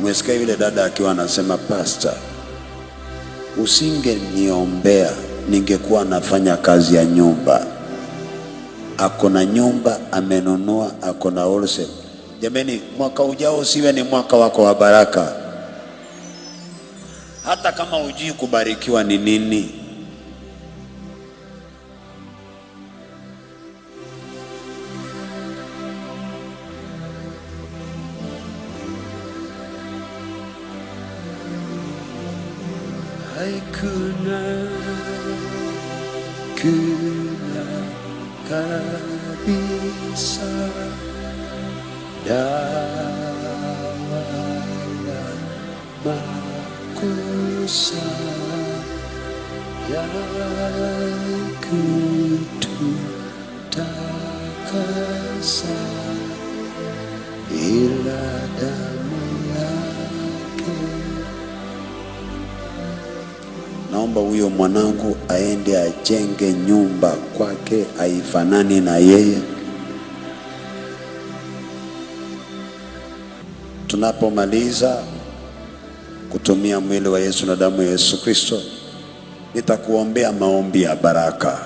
Umesikia yule dada akiwa anasema, Pastor, usingeniombea ningekuwa nafanya kazi ya nyumba. Ako na nyumba amenunua, ako na wholesale. Jameni, mwaka ujao usiwe ni mwaka wako wa baraka, hata kama hujui kubarikiwa ni nini. Hakuna kuna kabisa dawa ya makosa ya kututakasa ila damu yake. Naomba huyo mwanangu aende ajenge nyumba kwake, haifanani na yeye. Tunapomaliza kutumia mwili wa Yesu na damu ya Yesu Kristo, nitakuombea maombi ya baraka.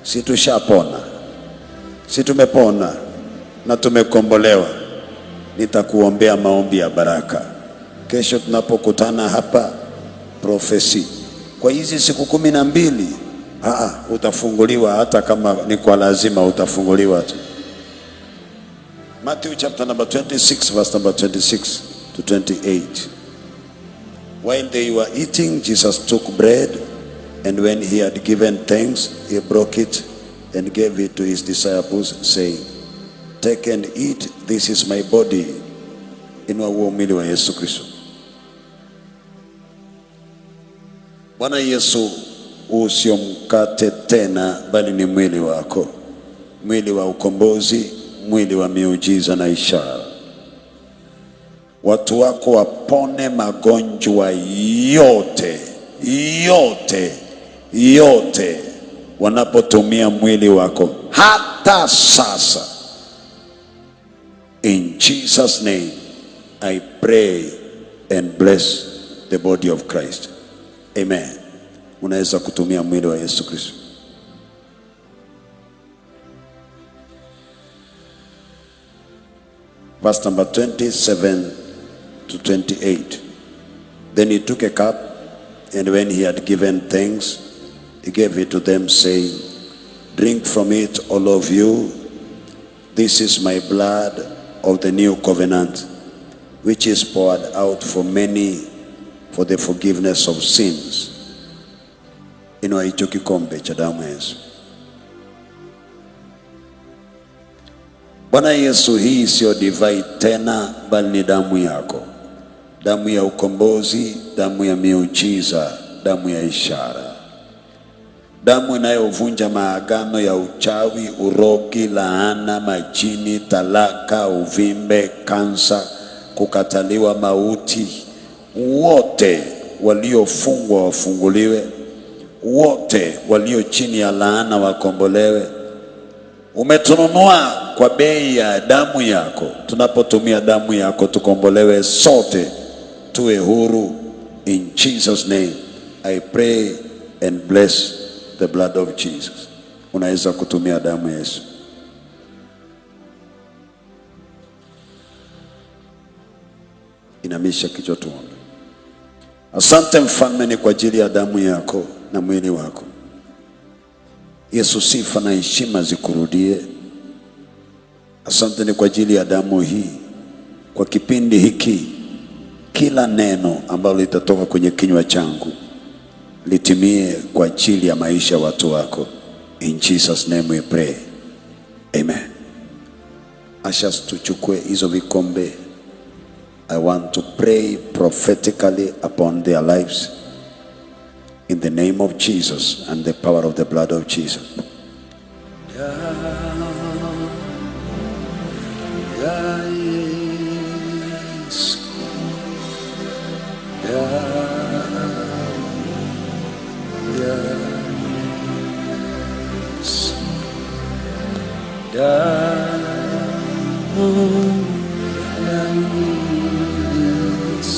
Si tushapona? Si tumepona na tumekombolewa? Nitakuombea maombi ya baraka. Kesho tunapokutana hapa, prophecy kwa hizi siku 12, utafunguliwa hata kama ni kwa lazima, utafunguliwa tu. Matthew chapter number 26 verse number 26 to 28. While they were eating, Jesus took bread, and when he had given thanks, he broke it and gave it to his disciples, saying, Take and eat, this is my body. Inua huo mwili wa Yesu Kristo. Bwana Yesu, huu sio mkate tena, bali ni mwili wako, mwili wa ukombozi, mwili wa miujiza na ishara. Watu wako wapone magonjwa yote yote yote wanapotumia mwili wako hata sasa. In Jesus name I pray and bless the body of Christ. Amen. Unaweza kutumia mwili wa Yesu Kristo. Verse number 27 to 28. Then he took a cup, and when he had given thanks, he gave it to them, saying, Drink from it, all of you. This is my blood of the new covenant, which is poured out for many for the forgiveness of sins. Inua hicho kikombe cha damu ya Yesu. Bwana Yesu, hii sio divai tena, bali ni damu yako, damu ya ukombozi, damu ya miujiza, damu ya ishara, damu inayovunja maagano ya uchawi, urogi, laana, majini, talaka, uvimbe, kansa, kukataliwa, mauti. Wote waliofungwa wafunguliwe, wote walio chini ya laana wakombolewe. Umetununua kwa bei ya damu yako. Tunapotumia damu yako tukombolewe sote, tuwe huru. In Jesus name I pray and bless the blood of Jesus. Unaweza kutumia damu ya Yesu. Inamisha kichwa tuombe. Asante Mfalme, ni kwa ajili ya damu yako na mwili wako. Yesu, sifa na heshima zikurudie. Asante ni kwa ajili ya damu hii. Kwa kipindi hiki, kila neno ambalo litatoka kwenye kinywa changu litimie kwa ajili ya maisha ya watu wako. In Jesus name we pray. Amen. Ushers, tuchukue hizo vikombe. I want to pray prophetically upon their lives in the name of Jesus and the power of the blood of Jesus. Damu ya Yesu, damu ya Yesu, damu ya Yesu.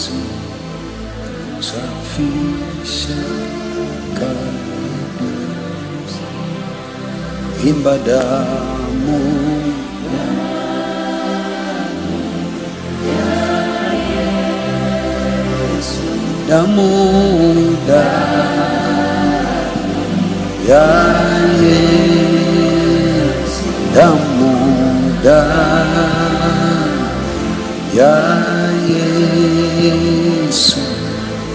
Usafisha kabisa. Imba damu damu damu ya Yesu, damu damu ya Yesu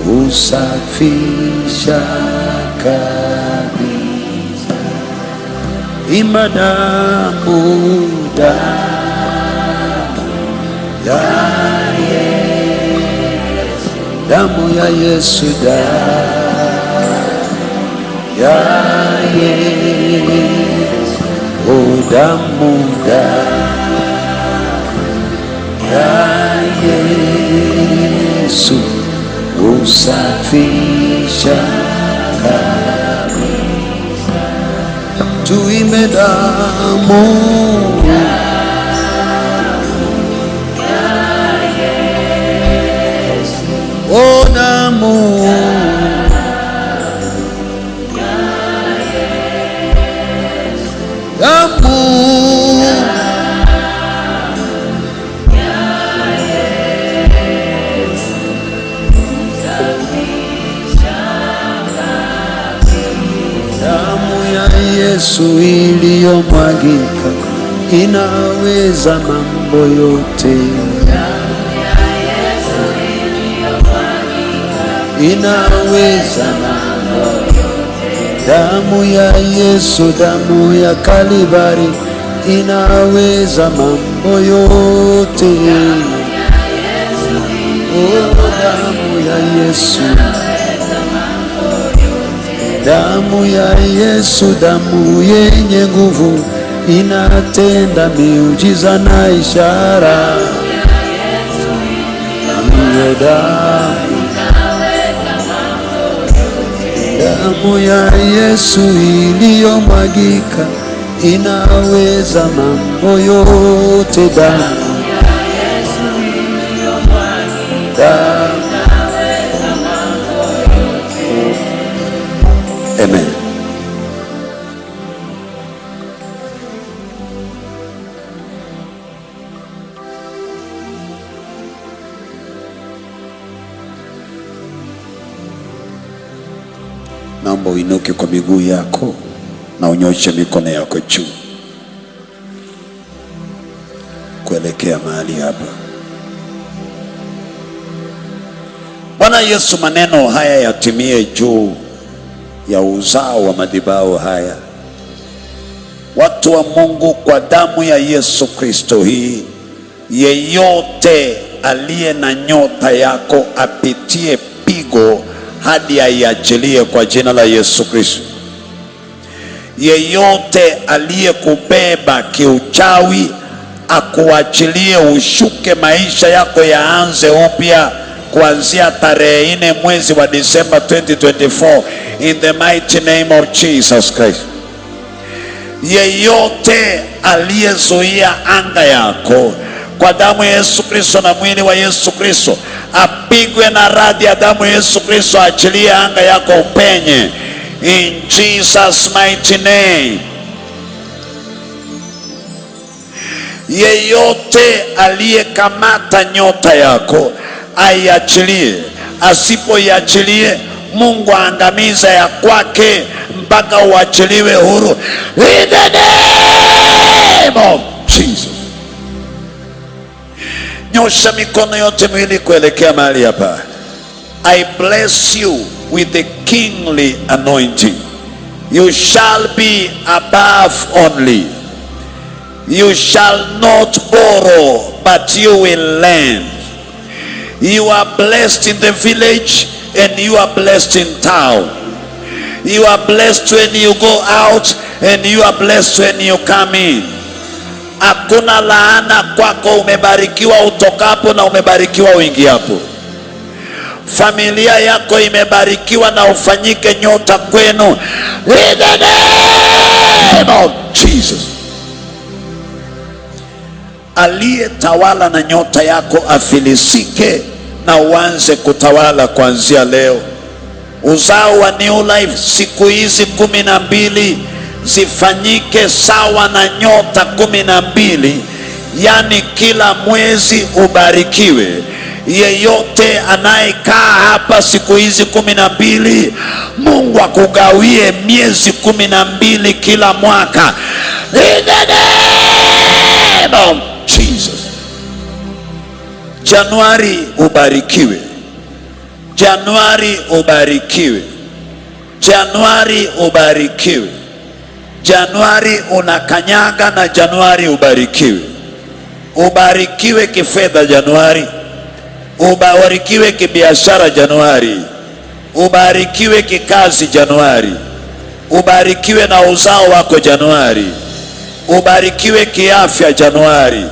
usafisha kabisa. Imba damu damu ya Yesu, damu ya Yesu, damu ya Yesu, oh damu damu ya Yesu usafisha kabisa. Tuimbe damu. Oh damu. Damu. Damu ya Yesu iliyomwagika inaweza mambo yote, inaweza mambo. Damu ya Yesu, damu ya Kalvari inaweza mambo yote. Oh, damu ya Yesu, damu ya Yesu, damu yenye nguvu inatenda miujiza na ishara. Hiyo damu, damu ya Yesu iliyomwagika inaweza mambo yote. Damu, damu. Amen. Naomba uinuke kwa miguu yako na unyoshe mikono yako juu kuelekea mahali hapa. Bwana Yesu, maneno haya yatimie juu ya uzao wa madhabahu haya, watu wa Mungu, kwa damu ya Yesu Kristo hii, yeyote aliye na nyota yako apitie pigo hadi aiachilie kwa jina la Yesu Kristo. Yeyote aliyekubeba kiuchawi akuachilie, ushuke, maisha yako yaanze upya kuanzia tarehe 4 mwezi wa Disemba 2024 in the mighty name of Jesus Christ. Yeyote aliyezuia anga yako kwa damu ya Yesu Kristo na mwili wa Yesu Kristo apigwe na radi ya damu ya Yesu Kristo, achilie anga yako upenye in Jesus mighty name. Yeyote aliyekamata nyota yako aiachilie, asipoiachilie Mungu aangamiza ya kwake mpaka uachiliwe huru in the name of Jesus. Nyosha mikono yote miwili kuelekea mahali hapa. I bless you with the kingly anointing. You shall be above only. You shall not borrow, but you will lend. You are blessed in the village and you are blessed in town. You are blessed when you go out and you are blessed when you come in. Hakuna laana kwako, umebarikiwa utokapo na umebarikiwa uingiapo. Familia yako imebarikiwa na ufanyike nyota kwenu in the name of Jesus. Aliyetawala na nyota yako afilisike na uanze kutawala kuanzia leo. Uzao wa New Life, siku hizi 12 zifanyike sawa na nyota 12, yani kila mwezi ubarikiwe. Yeyote anayekaa hapa siku hizi 12, Mungu akugawie miezi 12 kila mwaka. In the name of Jesus. Januari ubarikiwe. Januari ubarikiwe. Januari ubarikiwe. Januari unakanyaga na Januari ubarikiwe. Ubarikiwe kifedha Januari. Ubarikiwe kibiashara Januari. Ubarikiwe kikazi Januari. Ubarikiwe na uzao wako Januari. Ubarikiwe kiafya Januari.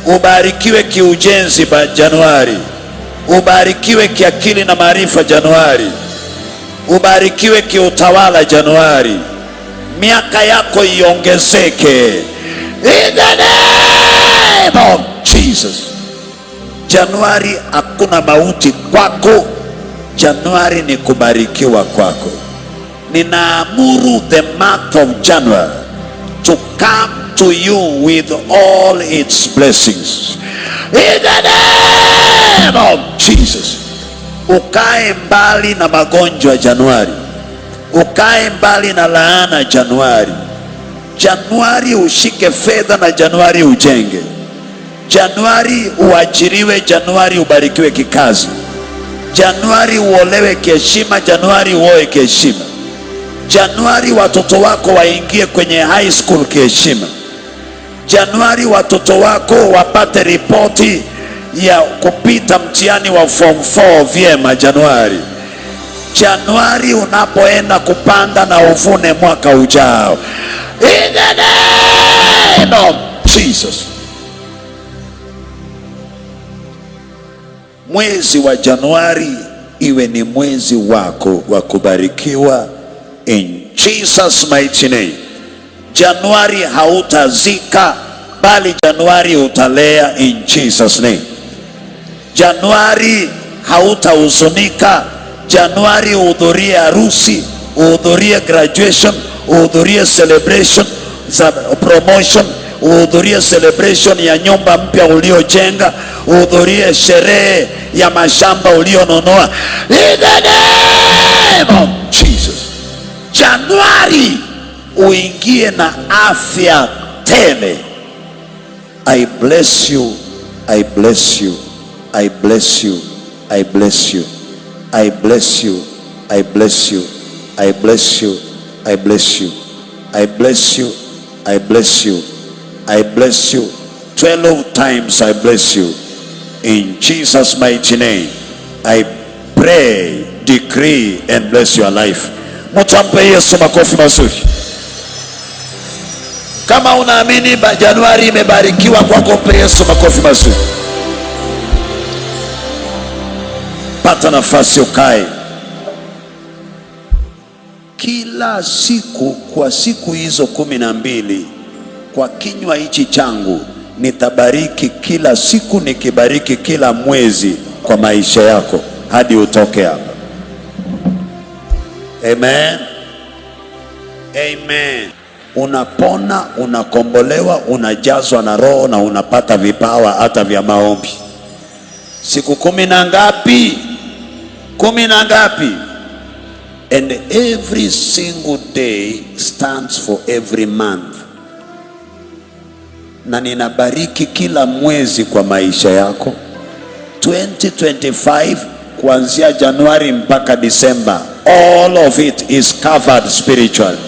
Ubarikiwe kiujenzi Januari. Ubarikiwe kiakili na maarifa Januari. Ubarikiwe kiutawala Januari. Miaka yako iongezeke. In the name of Jesus. Januari hakuna mauti kwako. Januari ni kubarikiwa kwako. Ninaamuru the month of January to come to you with all its blessings. In the name of Jesus. Ukae mbali na magonjwa Januari. Ukae mbali na laana Januari. Januari ushike fedha na Januari ujenge. Januari uajiriwe, Januari ubarikiwe kikazi. Januari uolewe kiheshima, Januari uoe kiheshima. Januari watoto wako waingie kwenye high school kiheshima. Januari watoto wako wapate ripoti ya kupita mtihani wa form 4 vyema Januari. Januari unapoenda kupanda na uvune mwaka ujao. In the name of Jesus. Mwezi wa Januari iwe ni mwezi wako wa kubarikiwa in Jesus mighty name. Januari hautazika, bali Januari utalea in Jesus name. Januari hautahuzunika. Januari uhudhurie harusi, uhudhurie graduation, uhudhurie celebration za promotion, uhudhurie celebration ya nyumba mpya uliojenga, uhudhurie sherehe ya mashamba ulionunua. In the name of Jesus. Januari uingie na afya tele. I bless you, I bless you, I bless you, I bless you, I bless you, I bless you, I bless you, I bless you, I bless you, I bless you, I bless you. 12 times I bless you. In Jesus mighty name, I pray, decree and bless your life. Mtampe Yesu makofi mazuri. Kama unaamini Januari imebarikiwa kwako, mpe Yesu makofi mazuri. Pata nafasi ukae. Kila siku kwa siku hizo 12, kwa kinywa hichi changu nitabariki kila siku, nikibariki kila mwezi kwa maisha yako hadi utoke hapa. Amen. Amen. Unapona, unakombolewa, unajazwa na Roho na unapata vipawa hata vya maombi. Siku 10 na ngapi? 10 na ngapi? And every single day stands for every month. Na ninabariki kila mwezi kwa maisha yako. 2025 kuanzia Januari mpaka Disemba, all of it is covered spiritually.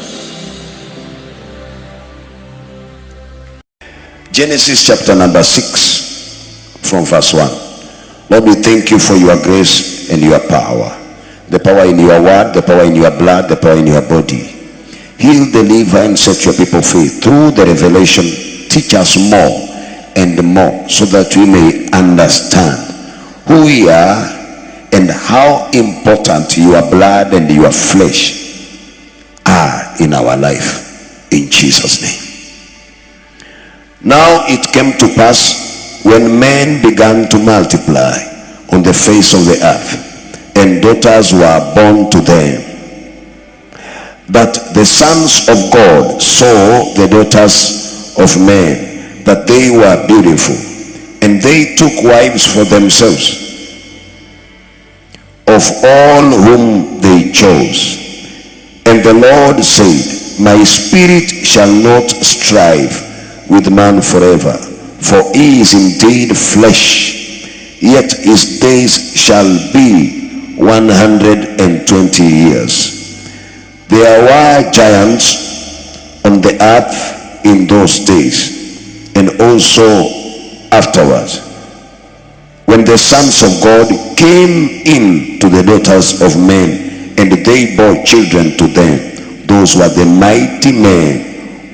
Genesis chapter number 6 from verse 1. Lord, we thank you for your grace and your power. The power in your word, the power in your blood, the power in your body. Heal, deliver, and set your people free. Through the revelation, teach us more and more so that we may understand who we are and how important your blood and your flesh are in our life. In Jesus' name. Now it came to pass when men began to multiply on the face of the earth, and daughters were born to them. That the sons of God saw the daughters of men, that they were beautiful, and they took wives for themselves of all whom they chose. And the Lord said, "My spirit shall not strive with man forever, for he is indeed flesh, yet his days shall be 120 years." There were giants on the earth in those days, and also afterwards, when the sons of God came in to the daughters of men, and they bore children to them. Those were the mighty men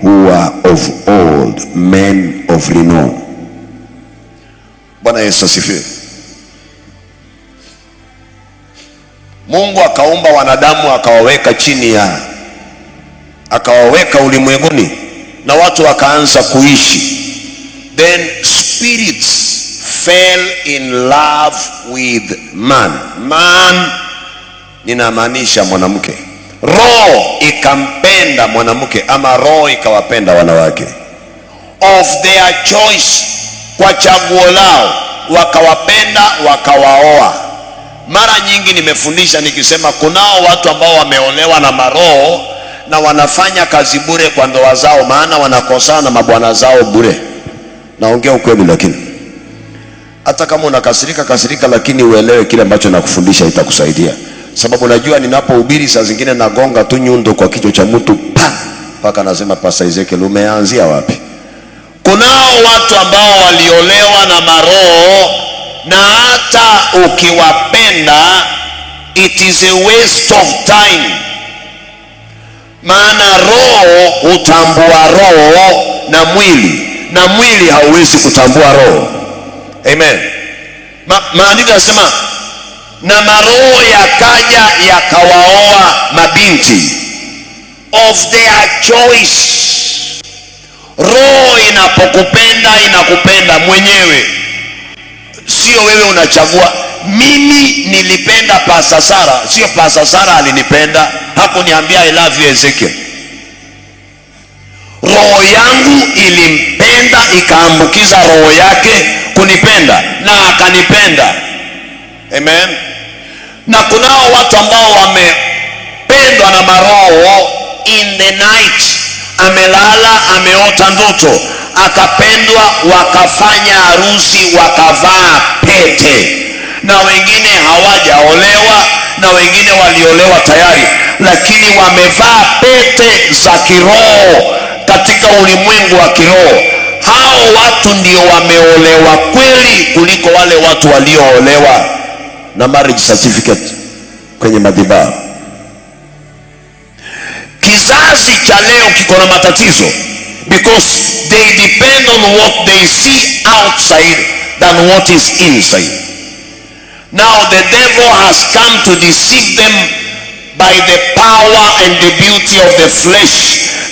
who were of old, men of renown. Bwana Yesu asifiwe. Mungu akaumba wanadamu akawaweka chini ya, akawaweka ulimwenguni na watu wakaanza kuishi. Then spirits fell in love with man. Man ninamaanisha mwanamke. Roho ikampenda mwanamke ama roho ikawapenda wanawake. Of their choice, kwa chaguo lao wakawapenda wakawaoa. Mara nyingi nimefundisha nikisema kunao watu ambao wameolewa na maroho na wanafanya kazi bure kwa ndoa zao, maana wanakosana na mabwana zao bure. Naongea ukweli, lakini hata kama unakasirika kasirika, lakini uelewe kile ambacho nakufundisha itakusaidia, sababu najua ninapohubiri saa zingine nagonga tu nyundo kwa kichwa cha mtu pa mpaka nasema, "Pastor Ezekiel, umeanzia wapi?" Kunao watu ambao waliolewa na maroho na hata ukiwapenda it is a waste of time, maana roho hutambua roho na mwili, na mwili hauwezi kutambua roho. Amen. Maandiko yanasema na maroho yakaja yakawaoa mabinti of their choice. Roho inapokupenda inakupenda mwenyewe, sio wewe unachagua. Mimi nilipenda Pastor Sara, sio Pastor Sara alinipenda, hakuniambia "I love you, Ezekiel." Roho yangu ilimpenda, ikaambukiza roho yake kunipenda na akanipenda. Amen. Na kunao watu ambao wamependwa na maroho in the night, amelala ameota ndoto akapendwa, wakafanya harusi, wakavaa pete, na wengine hawajaolewa na wengine waliolewa tayari, lakini wamevaa pete za kiroho katika ulimwengu wa kiroho. Hao watu ndio wameolewa kweli kuliko wale watu walioolewa na marriage certificate kwenye madhabahu. Kizazi cha leo kiko na matatizo because they depend on what they see outside than what is inside. Now the devil has come to deceive them by the power and the beauty of the flesh,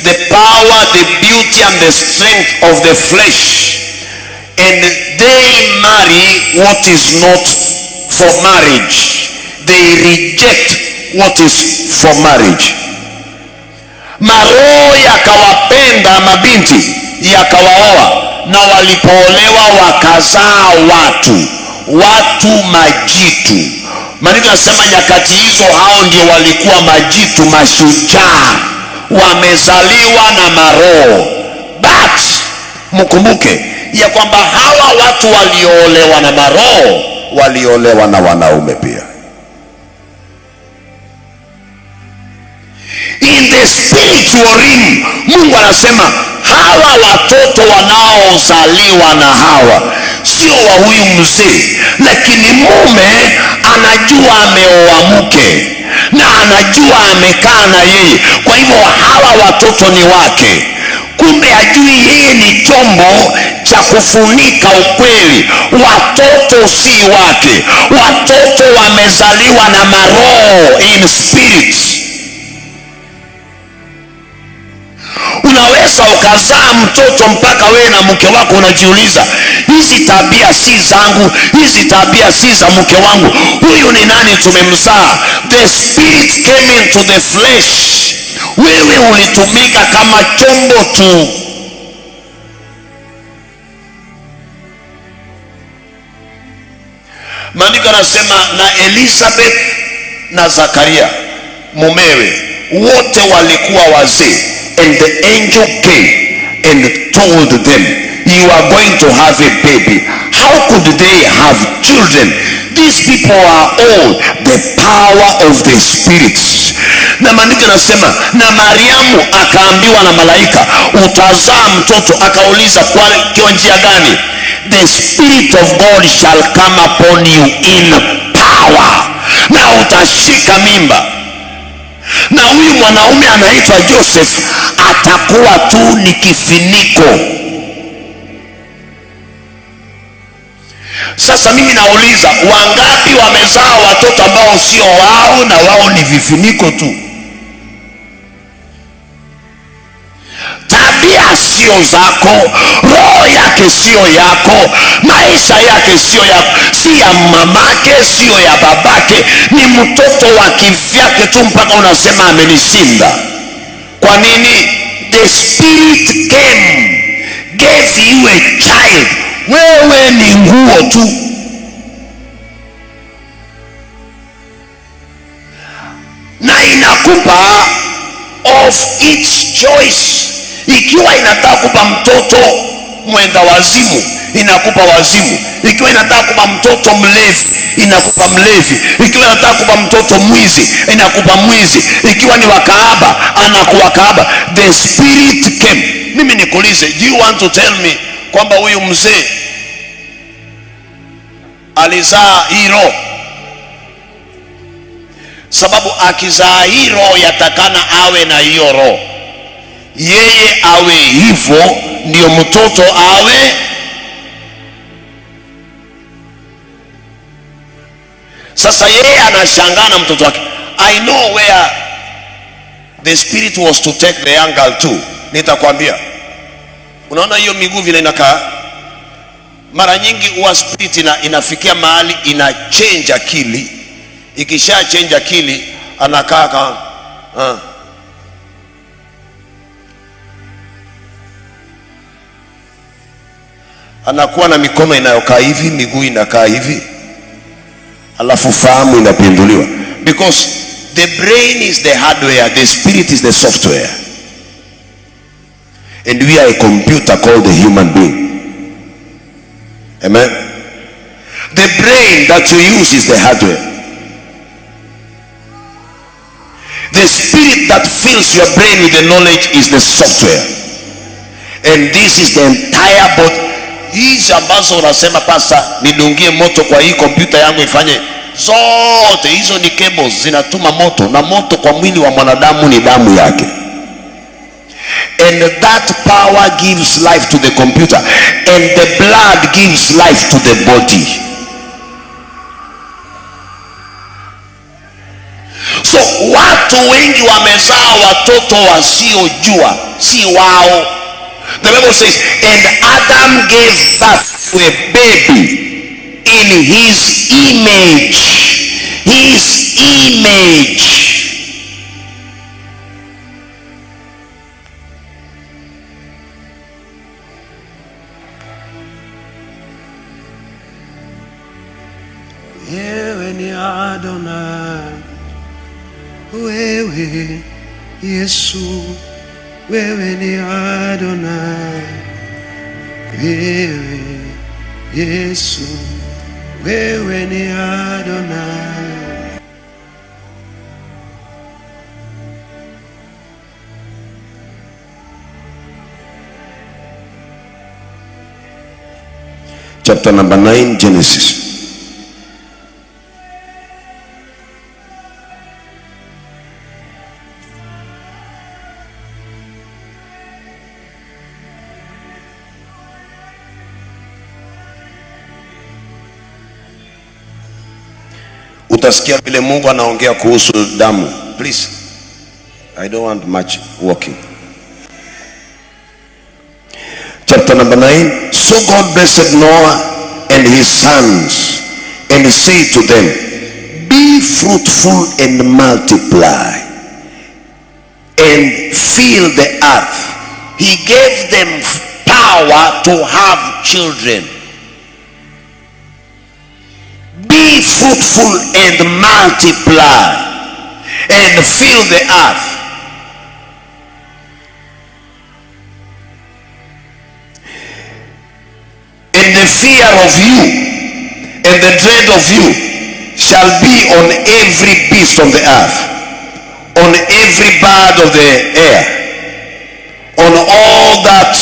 the power, the beauty and the strength of the flesh. And they marry what is not for marriage. They reject what is for marriage. Maroho yakawapenda mabinti yakawaoa, na walipoolewa wakazaa watu, watu majitu. Maandiko yanasema nyakati hizo hao ndio walikuwa majitu, mashujaa, wamezaliwa na maroho. But mkumbuke ya kwamba hawa watu walioolewa na maroho waliolewa na wanaume pia. In the spiritual realm, Mungu anasema hawa watoto wanaozaliwa na hawa sio wa huyu mzee, lakini mume anajua ameoa mke na anajua amekaa na yeye, kwa hivyo hawa watoto ni wake. Kumbe ajui yeye ni chombo cha kufunika ukweli. Watoto si wake, watoto wamezaliwa na maroho in spirit. Unaweza ukazaa mtoto mpaka wewe na mke wako unajiuliza, hizi Hizi tabia si zangu, hizi tabia si za mke wangu. Huyu ni nani tumemzaa? The spirit came into the flesh. Wewe ulitumika kama chombo tu. Maandiko anasema na Elizabeth na Zakaria mumewe wote walikuwa wazee, and the angel came and told them, you are going to have a baby. How could they have children? These people are old. The power of the Spirit. Na maandiko yanasema na Mariamu akaambiwa na malaika, utazaa mtoto. Akauliza, kwa njia gani? The Spirit of God shall come upon you in power, na utashika mimba. Na huyu mwanaume anaitwa Joseph atakuwa tu ni kifiniko. Sasa mimi nauliza, wangapi wamezaa watoto ambao sio wao na wao ni vifiniko tu? Tabia sio zako, roho yake sio yako, maisha yake sio yako, si ya mamake, sio ya babake, ni mtoto wa kivyake tu, mpaka unasema amenishinda. Kwa nini? The spirit came, gave you a child. Wewe ni nguo tu. Na inakupa of its choice. Ikiwa inataka kupa mtoto mwenda wazimu, inakupa wazimu. Ikiwa inataka kupa mtoto mlevi, inakupa mlevi. Ikiwa inataka kupa mtoto mwizi, inakupa mwizi. Ikiwa ni wakaaba, anakuwa kaaba. The spirit came. Mimi nikuulize, do you want to tell me kwamba huyu mzee alizaa hii roho? Sababu akizaa hii roho yatakana awe na hiyo roho, yeye awe hivyo ndio mtoto awe. Sasa yeye anashangaa na mtoto wake. I know where the spirit was to take the young girl to. Nitakwambia. Unaona hiyo miguu vile inakaa? Mara nyingi huwa spirit inafikia mahali ina change akili. Ikisha change akili anakaa kama anakuwa na mikono inayokaa hivi, miguu inakaa hivi, alafu fahamu inapinduliwa, because the brain is the hardware, the spirit is the software, and we are a computer called the human being. Amen. The brain that you use is the hardware. The spirit that fills your brain with the knowledge is the software. And this is the entire body. Hizi ambazo unasema pasta, nidungie moto kwa hii kompyuta yangu ifanye, zote hizo ni cables zinatuma moto, na moto kwa mwili wa mwanadamu ni damu yake. And that power gives life to the computer, and the blood gives life to the body. So watu wengi wamezaa watoto wasiojua si wao. The Bible says, and Adam gave birth to a baby in his image. His image. Wewe ni Adonai, wewe Yesu, wewe ni Adonai, wewe Yesu, wewe ni Adonai. Chapter number 9, Genesis. Utasikia vile Mungu anaongea kuhusu damu. Please, I don't want much walking. Chapter Chapter number 9. So God blessed Noah and his sons and said to them, "Be fruitful and multiply and fill the earth." He gave them power to have children. Be fruitful and multiply and fill the earth. And the fear of you and the dread of you shall be on every beast on the earth, on every bird of the air, on all that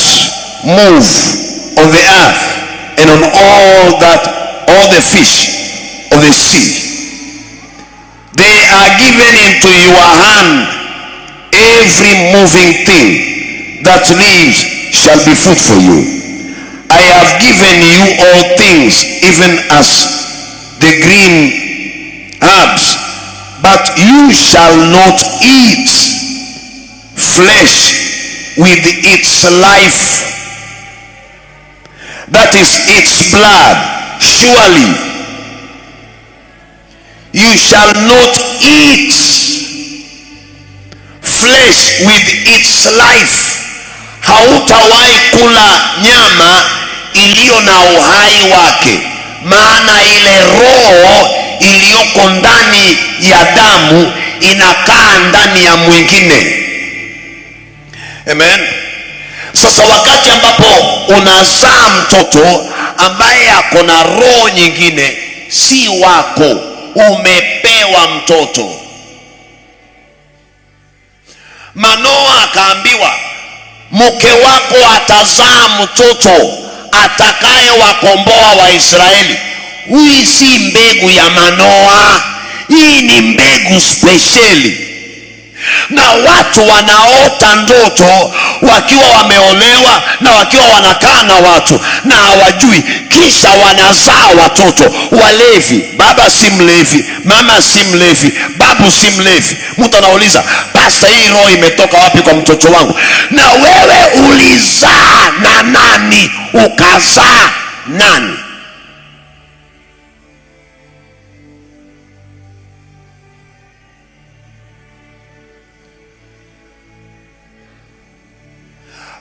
move on the earth, and on all the fish of the sea. They are given into your hand. Every moving thing that lives shall be food for you. I have given you all things, even as the green herbs, but you shall not eat flesh with its life, that is its blood. Surely you shall not eat flesh with its life. Hautawahi kula nyama iliyo na uhai wake, maana ile roho iliyoko ndani ya damu inakaa ndani ya mwingine. Amen. Sasa wakati ambapo unazaa mtoto ambaye ako na roho nyingine, si wako, umepewa mtoto. Manoa akaambiwa, mke wako atazaa mtoto atakayewakomboa Waisraeli. Hii si mbegu ya Manoa, hii ni mbegu spesheli. Na watu wanaota ndoto wakiwa wameolewa na wakiwa wanakaa na watu na hawajui, kisha wanazaa watoto walevi. Baba si mlevi, mama si mlevi, babu si mlevi. Mtu anauliza, "Pastor, hii roho imetoka wapi kwa mtoto wangu?" Na wewe ulizaa na nani? Ukazaa nani?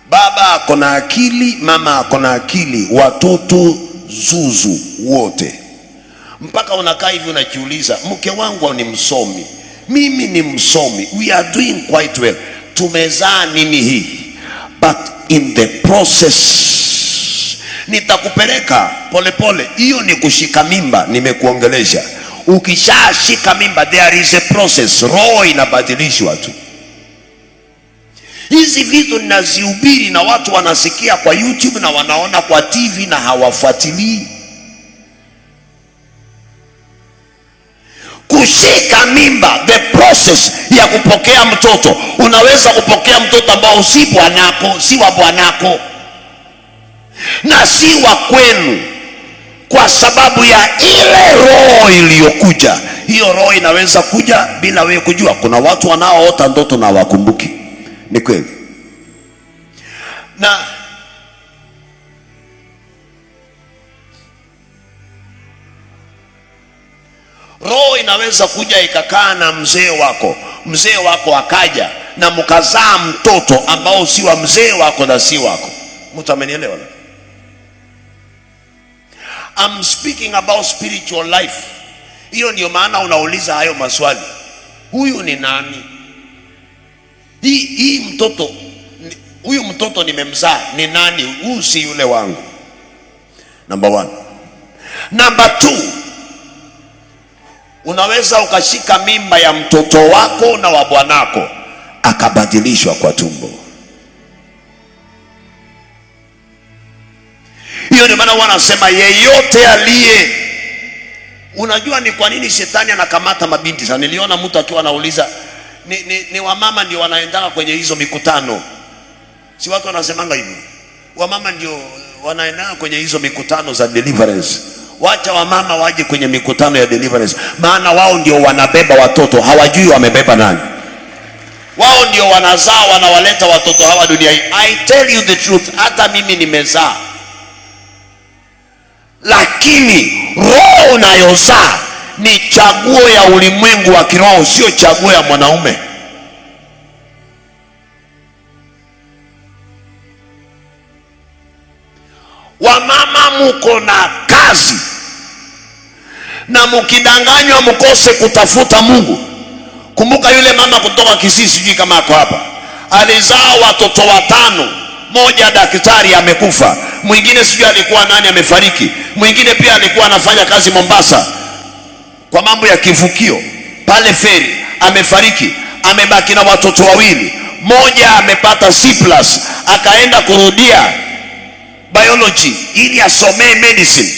Baba ako na akili, mama ako na akili, watoto zuzu wote. Mpaka unakaa hivi unajiuliza, mke wangu ni msomi, mimi ni msomi, we are doing quite well, tumezaa nini hii? But in the process, nitakupeleka polepole. Hiyo ni kushika mimba, nimekuongelesha. Ukishashika mimba, there is a process, roho inabadilishwa tu. Hizi vitu ninazihubiri na watu wanasikia kwa YouTube na wanaona kwa TV na hawafuatilii. Kushika mimba, the process ya kupokea mtoto. Unaweza kupokea mtoto ambao si bwanako, si wa bwanako na si wa kwenu, kwa sababu ya ile roho iliyokuja. Hiyo roho inaweza kuja bila wewe kujua. Kuna watu wanaoota ndoto na wakumbuki. Ni kweli. Na roho inaweza kuja ikakaa na mzee wako, mzee wako akaja na mkazaa mtoto ambao si wa mzee wako na si wako. Mtu amenielewa? I'm speaking about spiritual life. Hiyo ndio maana unauliza hayo maswali. Huyu ni nani? Hii mtoto, huyu mtoto nimemzaa ni nani? Huyu si yule wangu. Number 1. Number 2, unaweza ukashika mimba ya mtoto wako na wa bwanako akabadilishwa kwa tumbo. Hiyo ndio maana wanasema yeyote aliye, unajua ni kwa nini shetani anakamata mabinti sana. Niliona mtu akiwa anauliza, ni wamama ndio wanaendanga kwenye hizo mikutano. Si watu wanasemanga hivyo? Wamama ndio wanaendanga kwenye hizo mikutano za deliverance. Wacha wamama waje kwenye mikutano ya deliverance, maana wao ndio wanabeba watoto, hawajui wamebeba nani. Wao ndio wanazaa, wanawaleta watoto hawa dunia hii. I tell you the truth, hata mimi nimezaa, lakini roho unayozaa ni chaguo ya ulimwengu wa kiroho, sio chaguo ya mwanaume. Wamama muko na kazi, na mkidanganywa mkose kutafuta Mungu. Kumbuka yule mama kutoka Kisii, sijui kama ako hapa, alizaa watoto watano, moja daktari amekufa, mwingine sijui alikuwa nani amefariki, mwingine pia alikuwa anafanya kazi Mombasa kwa mambo ya kivukio pale feri, amefariki, amebaki na watoto wawili, moja amepata C+, akaenda kurudia biology ili asomee medicine.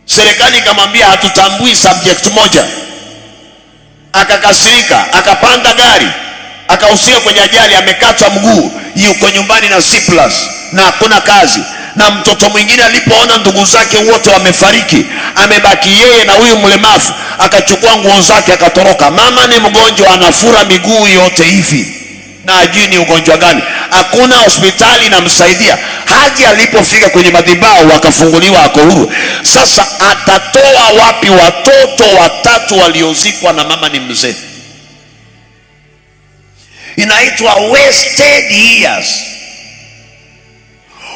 Serikali ikamwambia hatutambui subject moja, akakasirika, akapanda gari, akahusika kwenye ajali, amekatwa mguu, yuko nyumbani na C+ na hakuna kazi. Na mtoto mwingine alipoona ndugu zake wote wamefariki, amebaki yeye na huyu mlemavu, akachukua nguo zake akatoroka. Mama ni mgonjwa, anafura miguu yote hivi na ajui ni ugonjwa gani, hakuna hospitali inamsaidia. Hadi alipofika kwenye madhabahu akafunguliwa, ako huru. Sasa atatoa wapi watoto watatu waliozikwa na mama ni mzee? Inaitwa wasted years.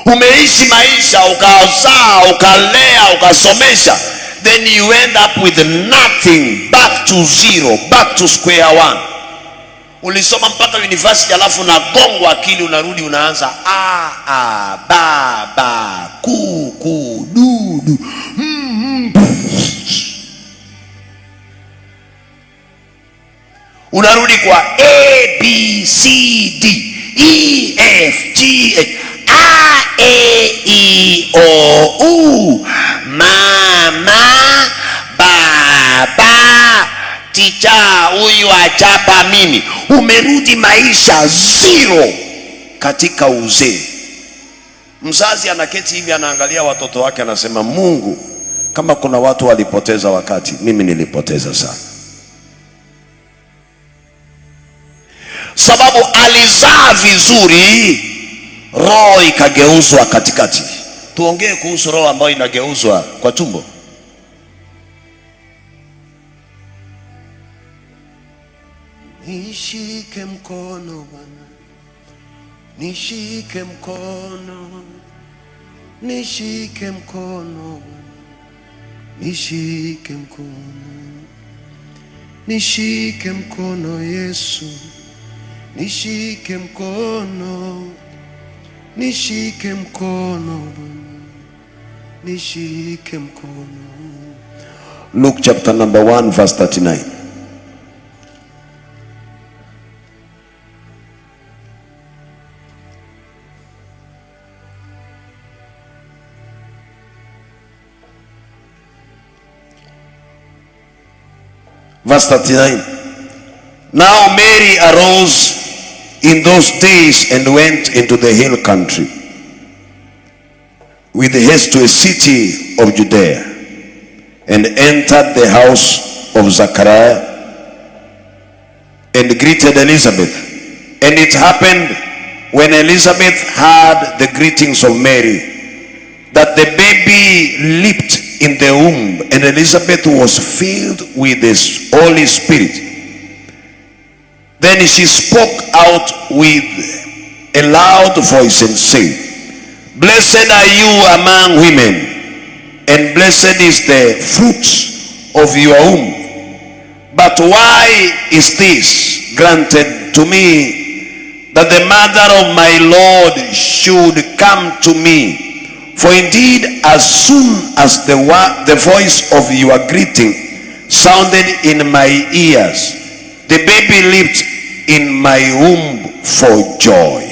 Umeishi maisha ukazaa, ukalea, ukasomesha, then you end up with nothing, back to zero, back to square one. Ulisoma mpaka university, alafu unagongwa akili, unarudi unaanza a a ba ba ku ku du du mm, mm. Unarudi kwa A B C D E F G H A E I O U, mama baba ticha, huyu achapa mimi. Umerudi maisha zero katika uzee. Mzazi anaketi hivi anaangalia watoto wake anasema, Mungu, kama kuna watu walipoteza wakati, mimi nilipoteza sana. Sababu alizaa vizuri, roho ikageuzwa katikati. Tuongee kuhusu roho ambayo inageuzwa kwa tumbo. Nishike mkono Bwana, nishike mkono, nishike mkono Bwana, nishike mkono, nishike mkono Yesu, nishike mkono, nishike mkono Bwana, nishike mkono. Luke chapter number 1 verse 39. Verse 39. Now Mary arose in those days and went into the hill country with haste to a city of Judea, and entered the house of Zachariah and greeted Elizabeth. And it happened when Elizabeth heard the greetings of Mary, that the baby leaped in the womb, and Elizabeth was filled with the Holy Spirit. Then she spoke out with a loud voice and said, Blessed are you among women, and blessed is the fruit of your womb. But why is this granted to me, that the mother of my Lord should come to me? For indeed, as soon as the voice of your greeting sounded in my ears, the baby leaped in my womb for joy.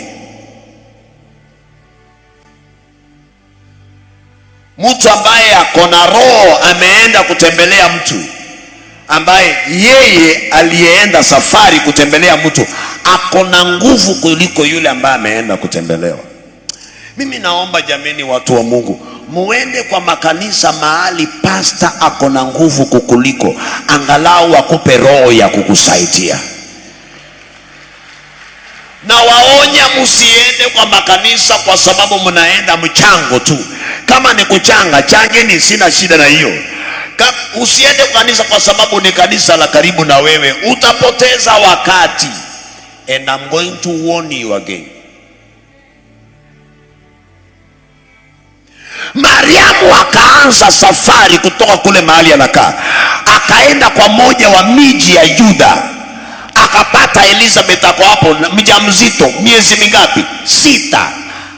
Mtu ambaye ako na roho ameenda kutembelea mtu ambaye yeye aliyeenda safari kutembelea mtu ako na nguvu kuliko yule ambaye ameenda kutembelewa. Mimi naomba jameni, watu wa Mungu, muende kwa makanisa mahali pasta ako na nguvu kukuliko, angalau akupe roho ya kukusaidia. Na waonya msiende kwa makanisa kwa sababu mnaenda mchango tu. Kama ni kuchanga, changeni, sina shida na hiyo. Usiende kwa kanisa kwa sababu ni kanisa la karibu na wewe, utapoteza wakati. And I'm going to warn you again. Mariamu akaanza safari kutoka kule mahali anakaa, akaenda kwa moja wa miji ya Yuda, akapata Elizabeth ako hapo mjamzito, miezi mingapi? 6.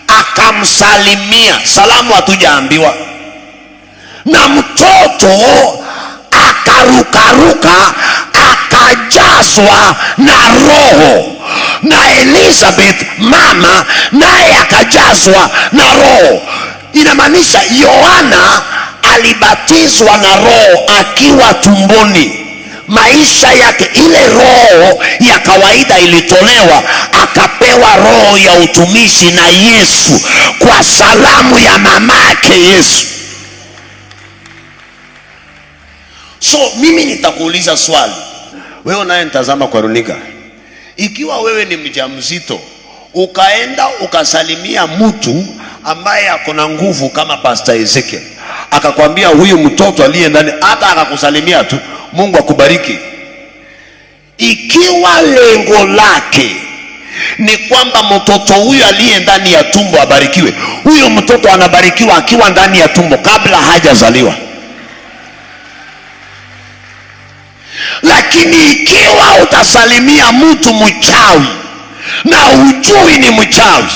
Akamsalimia, salamu hatujaambiwa, na mtoto akarukaruka akajazwa na Roho, na Elizabeth mama naye akajazwa na Roho. Inamaanisha Yohana alibatizwa na Roho akiwa tumboni. Maisha yake, ile roho ya kawaida ilitolewa, akapewa roho ya utumishi na Yesu kwa salamu ya mamake Yesu. So mimi nitakuuliza swali, wewe unayenitazama kwa runinga, ikiwa wewe ni mjamzito ukaenda ukasalimia mtu ambaye ako na nguvu kama Pastor Ezekiel, akakwambia huyu mtoto aliye ndani, hata akakusalimia tu, Mungu akubariki, ikiwa lengo lake ni kwamba mtoto huyu aliye ndani ya tumbo abarikiwe, huyo mtoto anabarikiwa akiwa ndani ya tumbo kabla hajazaliwa. Lakini ikiwa utasalimia mtu mchawi na hujui ni mchawi,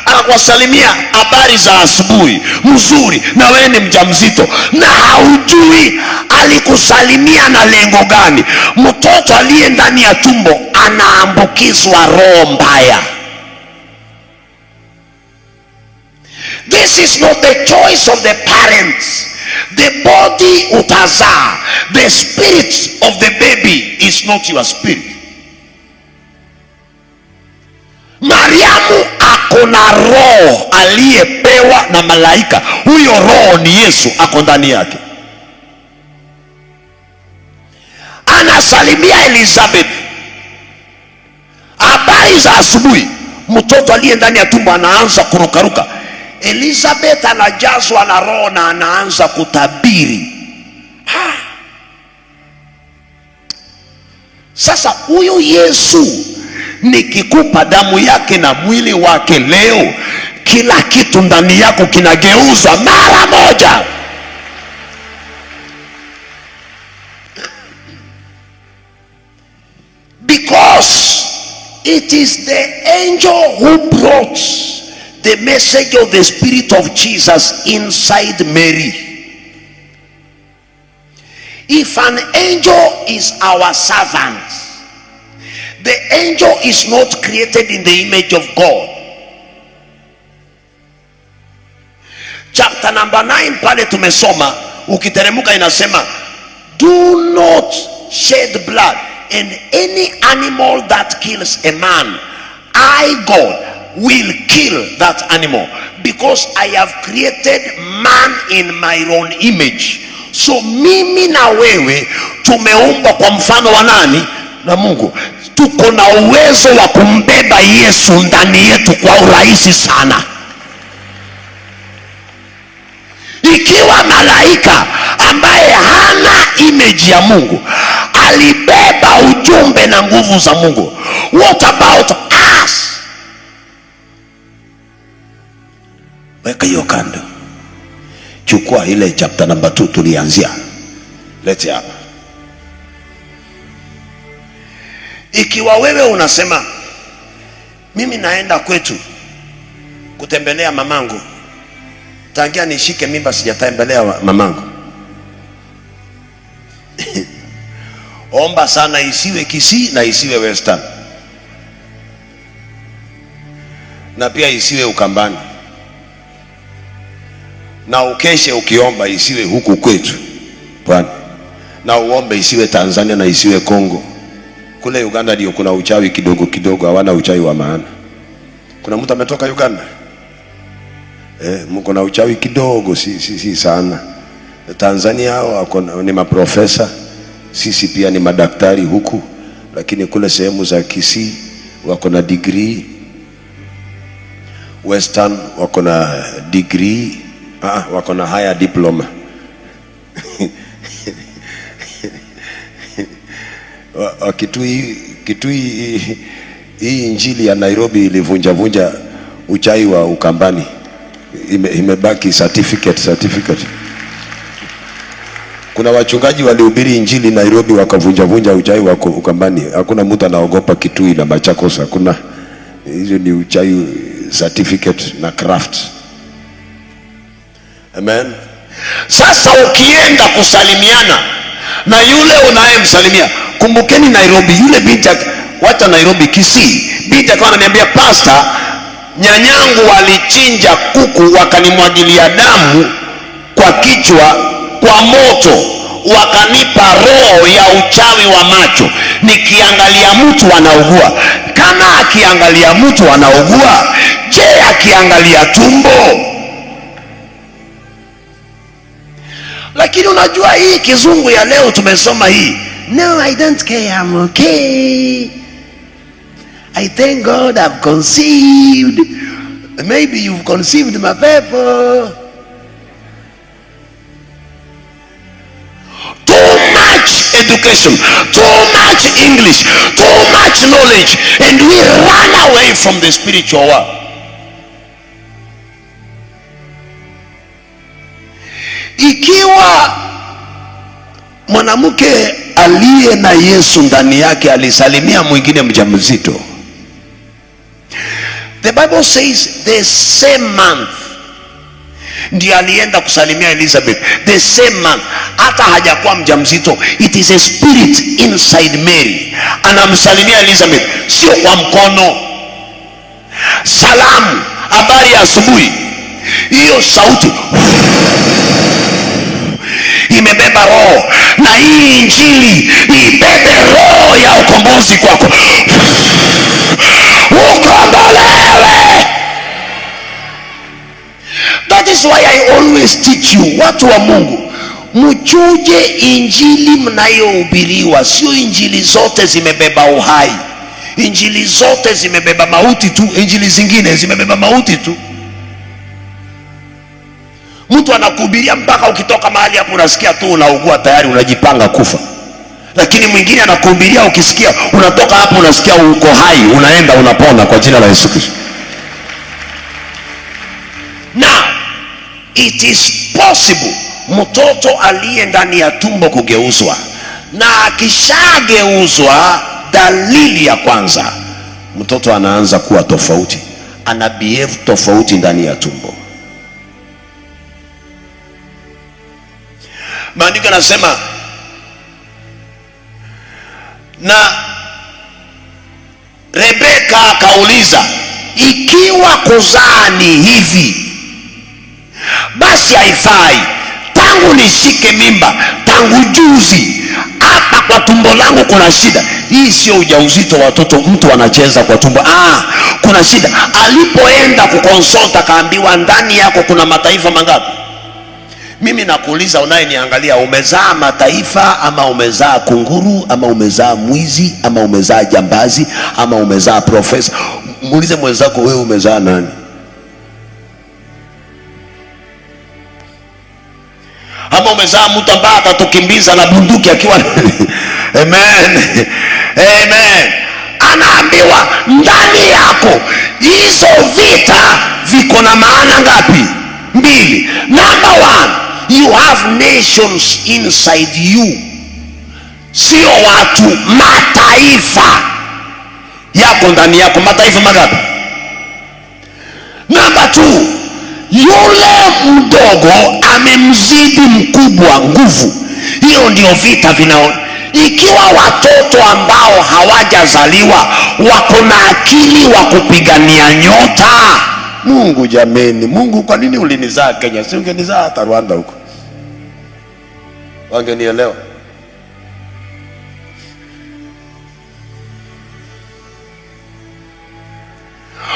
akakusalimia habari za asubuhi mzuri, na wewe ni mjamzito na haujui alikusalimia na lengo gani, mtoto aliye ndani ya tumbo anaambukizwa roho mbaya. This is not the choice of the parents. The body utazaa, the spirit of the baby is not your spirit. Mariamu ako na roho aliyepewa na malaika. Huyo roho ni Yesu, ako ndani yake. Anasalimia Elizabeth habari za asubuhi, mtoto aliye ndani ya tumbo anaanza kurukaruka. Elizabeth anajazwa na roho na anaanza kutabiri. Sasa huyu Yesu nikikupa damu yake na mwili wake leo, kila kitu ndani yako kinageuzwa mara moja. Because it is the angel who brought the message of the Spirit of Jesus inside Mary. If an angel is our servant, the angel is not created in the image of God. Chapter number 9 pale tumesoma, ukiteremuka inasema, do not shed blood, and any animal that kills a man, I God will kill that animal, because I have created man in my own image. So mimi na wewe tumeumbwa kwa mfano wa nani? Na Mungu. Tuko na uwezo wa kumbeba Yesu ndani yetu kwa urahisi sana. Ikiwa malaika ambaye hana image ya Mungu alibeba ujumbe na nguvu za Mungu, what about us? Weka hiyo kando, chukua ile chapter number 2 tulianzia, lete hapa. Ikiwa wewe unasema mimi naenda kwetu kutembelea mamangu, tangia nishike mimba sijatembelea mamangu, omba sana isiwe Kisii na isiwe Western, na pia isiwe Ukambani, na ukeshe ukiomba isiwe huku kwetu Pwani, na uombe isiwe Tanzania na isiwe Kongo. Kule Uganda ndio kuna uchawi kidogo kidogo, hawana uchawi wa maana. Kuna mtu ametoka Uganda? Mko na uchawi kidogo, si sana. Tanzania hao ni maprofesa, sisi pia ni madaktari huku, lakini kule sehemu za Kisii wako na degree, Western wako na degree, wako na higher diploma. Kitui, Kitui, hii injili ya Nairobi ilivunjavunja uchai wa Ukambani, imebaki certificate, certificate. Kuna wachungaji walihubiri injili Nairobi wakavunjavunja uchai wa Ukambani. Hakuna mtu anaogopa Kitui na Machakos, hakuna. Hizo ni uchai certificate na craft. Amen. Sasa ukienda kusalimiana na yule unayemsalimia, kumbukeni Nairobi, yule binti wacha Nairobi, Kisii, binti akawa ananiambia, pastor, nyanyangu walichinja kuku wakanimwagilia damu kwa kichwa kwa moto, wakanipa roho ya uchawi wa macho, nikiangalia mtu anaugua. Kama akiangalia mtu anaugua, je, akiangalia tumbo? Lakini unajua hii kizungu ya leo tumesoma hii, no, I don't care, I'm okay, I thank God I've conceived. Maybe you've conceived mapepo. Too much education, too much English, too much knowledge, and we run away from the spiritual world. Ikiwa mwanamke aliye na Yesu ndani yake alisalimia mwingine mjamzito, the Bible says the same month ndiye alienda kusalimia Elizabeth, the same month, hata hajakuwa mjamzito. It is a spirit inside Mary, anamsalimia Elizabeth, sio kwa mkono. Salamu, habari ya asubuhi, hiyo sauti imebeba roho, na hii injili ibebe roho ya ukombozi kwako, ukombolewe. That is why I always teach you, watu wa Mungu, mchuje injili mnayohubiriwa. Sio injili zote zimebeba uhai, injili zote zimebeba mauti tu, injili zingine zimebeba mauti tu. Mtu anakuhubiria mpaka ukitoka mahali hapo unasikia tu unaugua tayari, unajipanga kufa. Lakini mwingine anakuhubiria, ukisikia unatoka hapo unasikia uko hai, unaenda unapona kwa jina la Yesu Kristo. Now it is possible mtoto aliye ndani ya tumbo kugeuzwa, na akishageuzwa, dalili ya kwanza, mtoto anaanza kuwa tofauti, ana behave tofauti ndani ya tumbo. Maandiko yanasema, na Rebeka akauliza, ikiwa kuzaa ni hivi, basi haifai. Tangu nishike mimba, tangu juzi hapa kwa tumbo langu kuna shida. Hii sio ujauzito, watoto mtu anacheza kwa tumbo. Kuna shida. Alipoenda kukonsult akaambiwa ndani yako kuna mataifa mangapi? Mimi nakuuliza unayeniangalia, umezaa mataifa ama umezaa kunguru ama umezaa mwizi ama umezaa jambazi ama umezaa profesa? Muulize mwenzako, wewe umezaa nani? Ama umezaa mtu ambaye atatukimbiza na bunduki akiwa Amen. Amen. Anaambiwa ndani yako hizo vita viko na maana ngapi? Mbili. Number one, you have nations inside you. Sio watu, mataifa yako ndani yako. Mataifa mangapi? Number two, yule mdogo amemzidi mkubwa nguvu. Hiyo ndio vita vinao. Ikiwa watoto ambao hawajazaliwa wako na akili wa kupigania nyota, Mungu jameni, Mungu kwa nini ulinizaa Kenya? Si ungenizaa hata Rwanda huko, wangenielewa.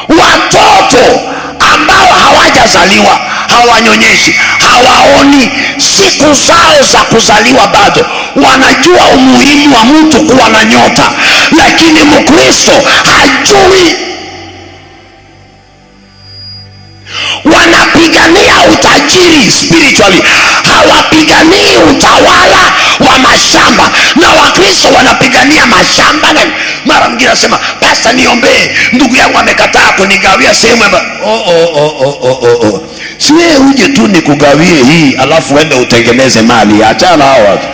Watoto ambao hawajazaliwa, hawanyonyeshi, hawaoni, siku zao za kuzaliwa bado, wanajua umuhimu wa mtu kuwa na nyota. Lakini Mkristo hajui. Wanapigania utajiri spiritually, hawapiganii utawala wa mashamba. Na Wakristo wanapigania mashamba. Na mara mwingine anasema, pastor niombee, ndugu yangu amekataa kunigawia sehemu ya oh. Si wewe uje tu nikugawie hii alafu uende utengeneze mali. Achana hao watu.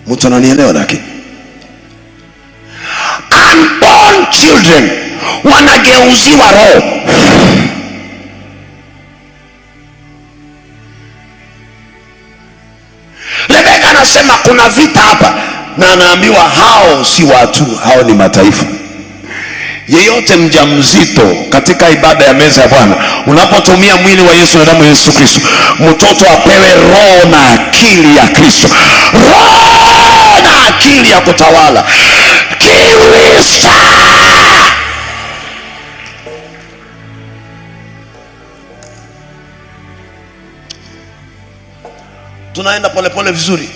Mtu ananielewa? Lakini unborn children wanageuziwa roho. Rebeka anasema kuna vita hapa, na anaambiwa hao si watu, hao ni mataifa. Yeyote mjamzito katika ibada ya meza ya Bwana, unapotumia mwili wa Yesu na damu ya Yesu Kristo, mtoto apewe roho na akili ya Kristo, roho na akili ya kutawala Kristo. Tunaenda polepole vizuri.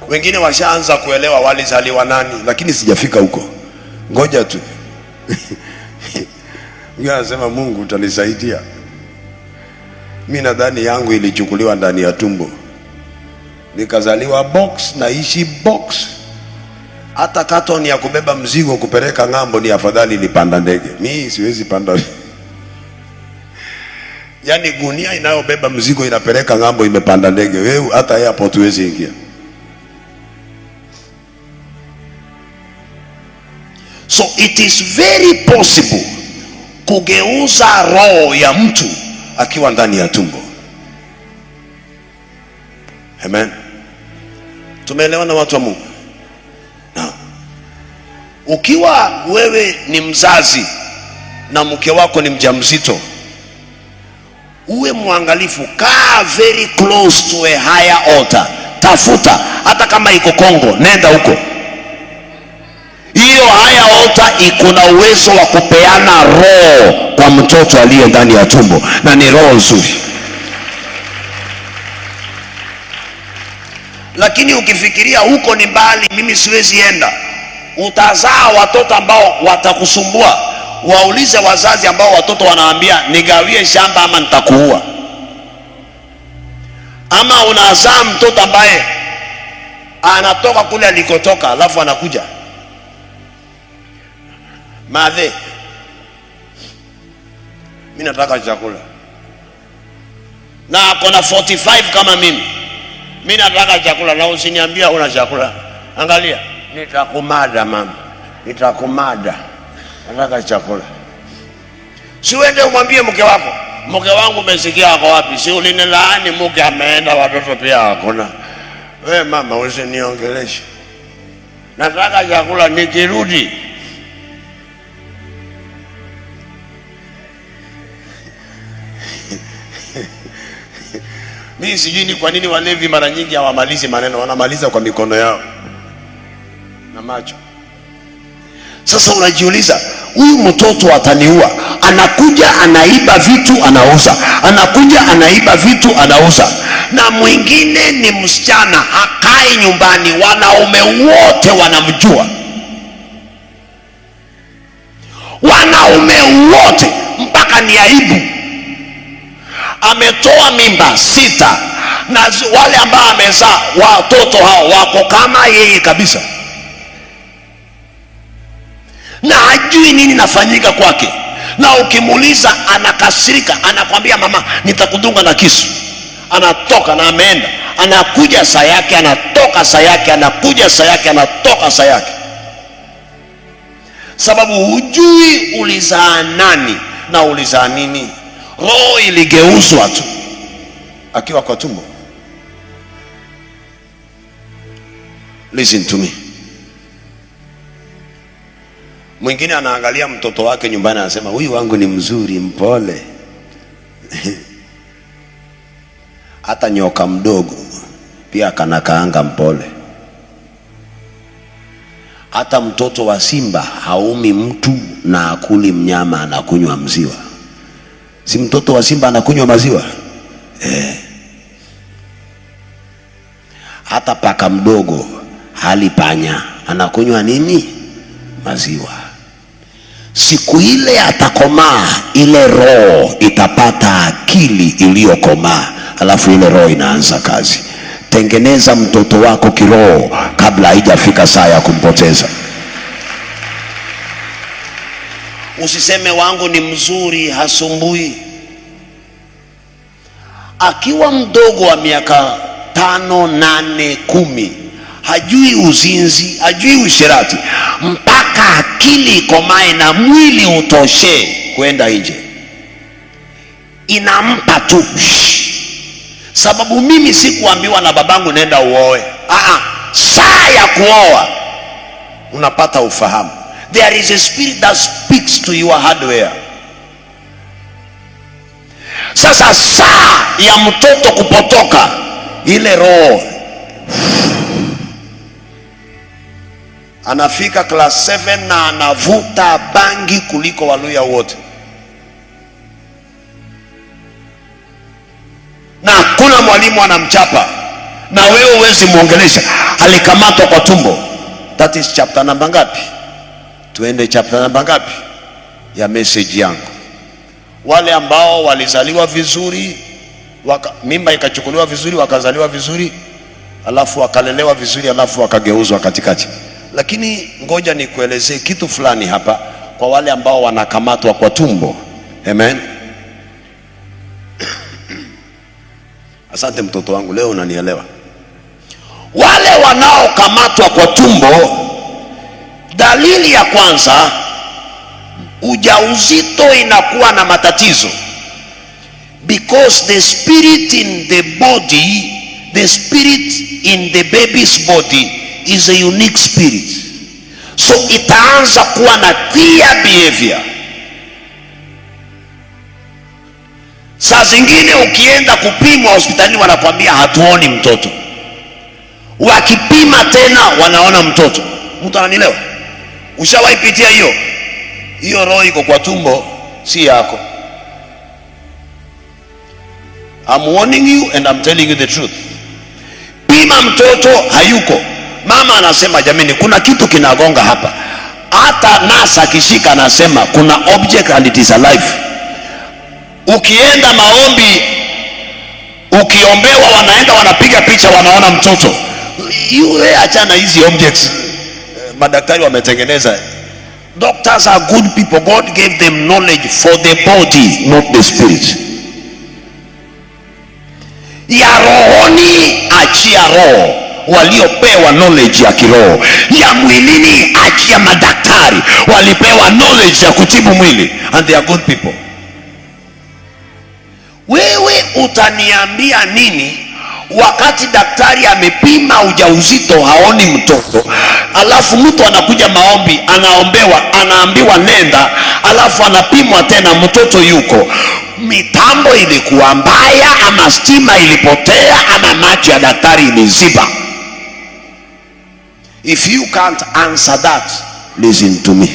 Wengine washaanza kuelewa walizaliwa nani, lakini sijafika huko, ngoja tu. Mwingine anasema Mungu utanisaidia. Mimi nadhani yangu ilichukuliwa ndani ya tumbo, nikazaliwa box, naishi box. Hata katoni ya kubeba mzigo kupeleka ng'ambo ni afadhali nipanda ndege. Mimi siwezi panda. Yaani gunia inayobeba mzigo inapeleka ng'ambo imepanda ndege. Wewe hata airport huwezi ingia. So it is very possible kugeuza roho ya mtu akiwa ndani ya tumbo. Amen. Tumeelewana watu wa Mungu? Na ukiwa wewe ni mzazi na mke wako ni mjamzito, uwe mwangalifu, kaa very close to a higher altar. Tafuta, hata kama iko Kongo, nenda huko. Hiyo higher altar iko na uwezo wa kupeana roho kwa mtoto aliye ndani ya tumbo, na ni roho nzuri. Lakini ukifikiria huko ni mbali, mimi siwezi enda, utazaa watoto ambao watakusumbua. Waulize wazazi ambao watoto wanaambia nigawie shamba ama nitakuua. Ama unazaa mtoto ambaye anatoka kule alikotoka, alafu anakuja madhe, mimi nataka chakula, na ako na 45 kama mimi, mimi nataka chakula, na usiniambia una chakula. Angalia, nitakumada mama, nitakumada, nataka chakula. Si uende umwambie mke wako, mke wangu umesikia ako wapi? Si ulinilaani, mke ameenda, watoto pia hakuna. We mama, usiniongeleshe, nataka chakula, nikirudi. Mimi sijui ni kwa nini walevi mara nyingi hawamalizi maneno, wanamaliza kwa mikono yao na macho. Sasa unajiuliza, huyu mtoto ataniua. Anakuja anaiba vitu anauza, anakuja anaiba vitu anauza. Na mwingine ni msichana, hakai nyumbani, wanaume wote wanamjua, wanaume wote, mpaka ni aibu. Ametoa mimba 6, na wale ambao amezaa watoto hao wako kama yeye kabisa, na hajui nini nafanyika kwake. Na ukimuuliza anakasirika, anakwambia mama nitakudunga na kisu. Anatoka na ameenda, anakuja saa yake, anatoka saa yake, anakuja saa yake, anatoka saa yake. Sababu hujui ulizaa nani na ulizaa nini. Roho iligeuzwa tu akiwa kwa tumbo. Listen to me. Mwingine anaangalia mtoto wake nyumbani anasema huyu wangu ni mzuri, mpole. Hata nyoka mdogo pia kanakaanga mpole. Hata mtoto wa simba haumi mtu na akuli mnyama, anakunywa maziwa. Si mtoto wa simba anakunywa maziwa? Hata paka mdogo hali panya, anakunywa nini? Maziwa. Siku ile atakomaa, ile roho itapata akili iliyokomaa, alafu ile roho inaanza kazi. Tengeneza mtoto wako kiroho kabla haijafika saa ya kumpoteza. Usiseme wangu ni mzuri, hasumbui. Akiwa mdogo wa miaka 5, 8, 10, hajui uzinzi, hajui usherati, mpaka akili ikomae na mwili utoshe kwenda nje, inampa tu. Sababu mimi sikuambiwa na babangu nenda uoe. Saa ya kuoa unapata ufahamu. There is a spirit that speaks to your hardware. Sasa saa ya mtoto kupotoka, ile roho anafika class 7 na anavuta bangi kuliko Waluya wote, na hakuna mwalimu anamchapa, na wewe huwezi muongelesha. Alikamatwa kwa tumbo. That is chapter namba ngapi? Tuende chapter namba ngapi ya message yangu? Wale ambao walizaliwa vizuri, mimba ikachukuliwa vizuri, wakazaliwa vizuri, alafu wakalelewa vizuri, alafu wakageuzwa katikati. Lakini ngoja nikuelezee kitu fulani hapa kwa wale ambao wanakamatwa kwa tumbo. Amen. Asante mtoto wangu, leo unanielewa. Wale wanaokamatwa kwa tumbo, dalili ya kwanza, ujauzito inakuwa na matatizo. Because the spirit in the body, the spirit in the baby's body is a unique spirit. So itaanza kuwa na clear behavior. Saa zingine ukienda kupimwa hospitalini wanakuambia hatuoni mtoto. Wakipima tena wanaona mtoto. Mtu ananielewa? Ushawahi pitia hiyo? Hiyo roho iko kwa tumbo, si yako. I'm warning you and I'm telling you the truth. Pima mtoto hayuko. Mama anasema jamani, kuna kitu kinagonga hapa. Hata nasa akishika anasema kuna object and it is alive. Ukienda maombi, ukiombewa, wanaenda wanapiga picha, wanaona mtoto. Yule achana hizi objects. Madaktari wametengeneza. Doctors are good people. God gave them knowledge for the body, not the spirit. Ya rohoni achia roho, waliopewa knowledge ya kiroho. Ya mwilini achia madaktari, walipewa knowledge ya kutibu mwili, and they are good people. Wewe utaniambia nini wakati daktari amepima ujauzito haoni mtoto, alafu mtu anakuja maombi, anaombewa, anaambiwa nenda, alafu anapimwa tena mtoto yuko. Mitambo ilikuwa mbaya, ama stima ilipotea, ama macho ya daktari iliziba? If you can't answer that, listen to me.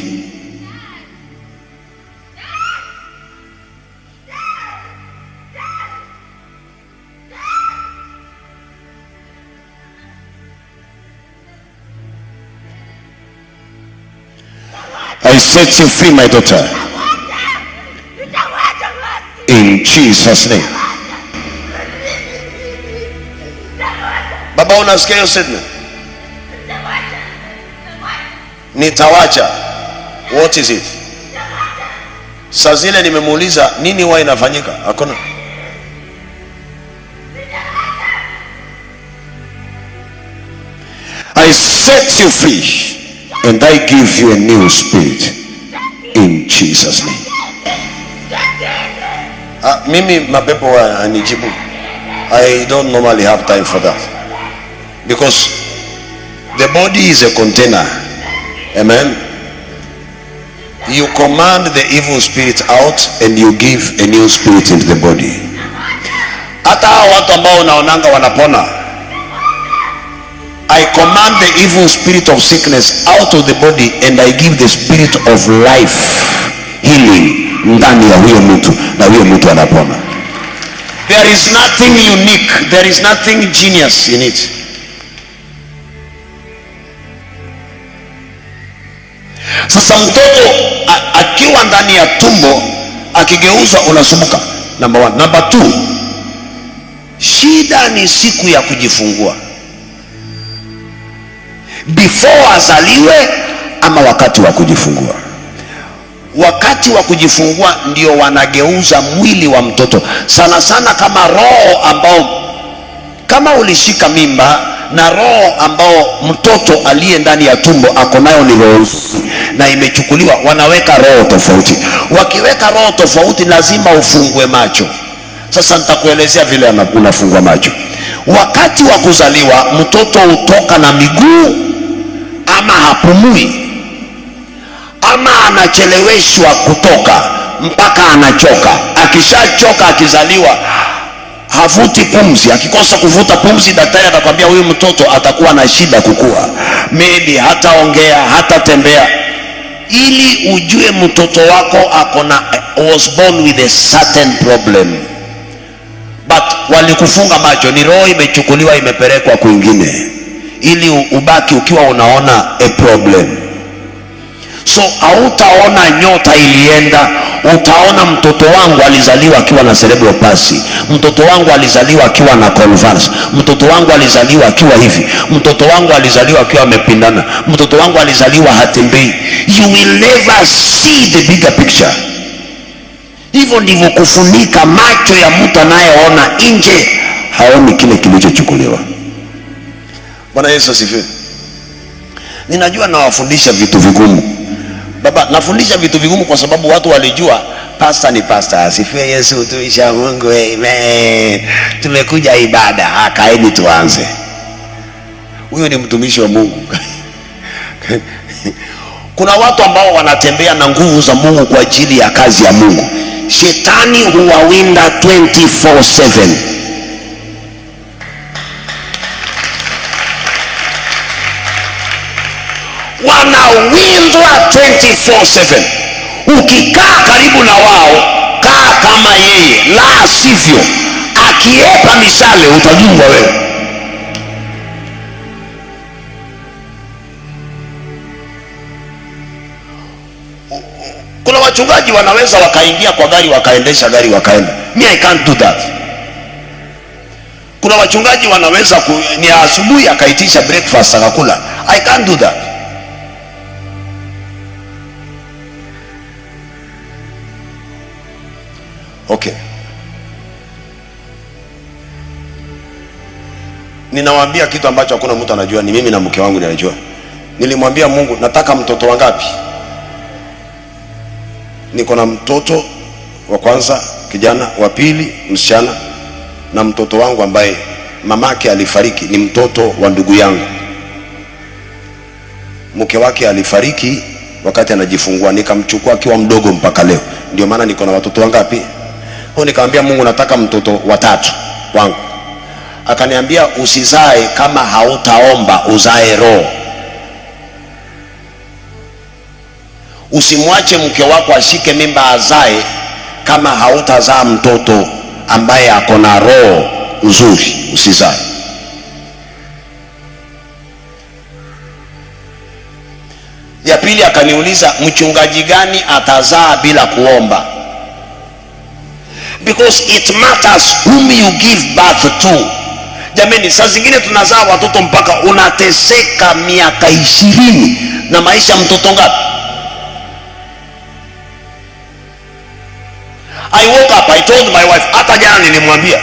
I set you free, my daughter. In Jesus' name. Baba, unasikia hiyo statement? Nitawacha. What is it? Saa zile nimemuuliza nini huwa inafanyika? Hakuna. I set you free and I give you a new spirit in Jesus' name. Mimi mapepo anijibu. I don't normally have time for that, because the body is a container. Amen. You command the evil spirit out and you give a new spirit into the body. Hata hao watu ambao unaonanga wanapona, I command the evil spirit of sickness out of the body and I give the spirit of life, healing ndani ya huyo mtu, na huyo mtu anapona. There is nothing unique, there is nothing genius in it. Sasa mtoto akiwa ndani ya tumbo akigeuzwa, unasumbuka. Number one. Number two, shida ni siku ya kujifungua, before azaliwe ama wakati wa kujifungua. Wakati wa kujifungua ndio wanageuza mwili wa mtoto sana sana, kama roho ambao, kama ulishika mimba na roho ambao mtoto aliye ndani ya tumbo ako nayo ni roho nzuri na imechukuliwa, wanaweka roho tofauti. Wakiweka roho tofauti, lazima ufungue macho. Sasa nitakuelezea vile unafungua macho. Wakati wa kuzaliwa mtoto hutoka na miguu ama hapumui ama anacheleweshwa kutoka mpaka anachoka. Akishachoka akizaliwa havuti pumzi. Akikosa kuvuta pumzi, daktari atakwambia huyu mtoto atakuwa na shida kukua, maybe hataongea, hatatembea. Ili ujue mtoto wako akona, was born with a certain problem, but walikufunga macho, ni roho imechukuliwa imepelekwa kwingine, ili ubaki ukiwa unaona a problem. So hautaona nyota ilienda, utaona mtoto wangu alizaliwa akiwa na cerebral palsy, mtoto wangu alizaliwa akiwa na convulse, mtoto wangu alizaliwa akiwa hivi, mtoto wangu alizaliwa akiwa amepindana, mtoto wangu alizaliwa hatembei. You will never see the bigger picture. Hivyo ndivyo kufunika macho ya mtu anayeona nje, haoni kile kilichochukuliwa. Bwana Yesu asifiwe. Ninajua nawafundisha vitu vigumu. Baba, nafundisha vitu vigumu kwa sababu watu walijua pasta ni pasta. Asifiwe Yesu, mtumishi wa Mungu, amen. Tumekuja ibada, kaeni tuanze. Huyo ni mtumishi wa Mungu. Kuna watu ambao wanatembea na nguvu za Mungu kwa ajili ya kazi ya Mungu. Shetani huwawinda 24/7. Wanawindwa 24/7. Ukikaa karibu na wao, kaa kama yeye, la sivyo akiepa mishale utajungwa wewe. Kuna wachungaji wanaweza wakaingia kwa gari wakaendesha gari wakaenda. Me, I can't do that. Kuna wachungaji wanaweza ni asubuhi akaitisha breakfast akakula. I can't do that. Okay. Ninawaambia kitu ambacho hakuna mtu anajua, ni mimi na mke wangu ninajua. Nilimwambia Mungu, nataka mtoto wangapi? Niko na mtoto wa kwanza kijana, wa pili msichana, na mtoto wangu ambaye mamake alifariki ni mtoto wa ndugu yangu. Mke wake alifariki wakati anajifungua, nikamchukua akiwa mdogo mpaka leo. Ndio maana niko na watoto wangapi? Kwa nikamwambia Mungu nataka mtoto watatu wangu. Akaniambia usizae kama hautaomba, uzae roho. Usimwache mke wako ashike mimba azae kama hautazaa mtoto ambaye ako na roho nzuri, usizae. Ya pili akaniuliza mchungaji gani atazaa bila kuomba? Because it matters whom you give birth to. Jamani, saa zingine tunazaa watoto mpaka unateseka miaka 20 na maisha mtoto ngapi? I woke up, I told my wife, hata jana nilimwambia,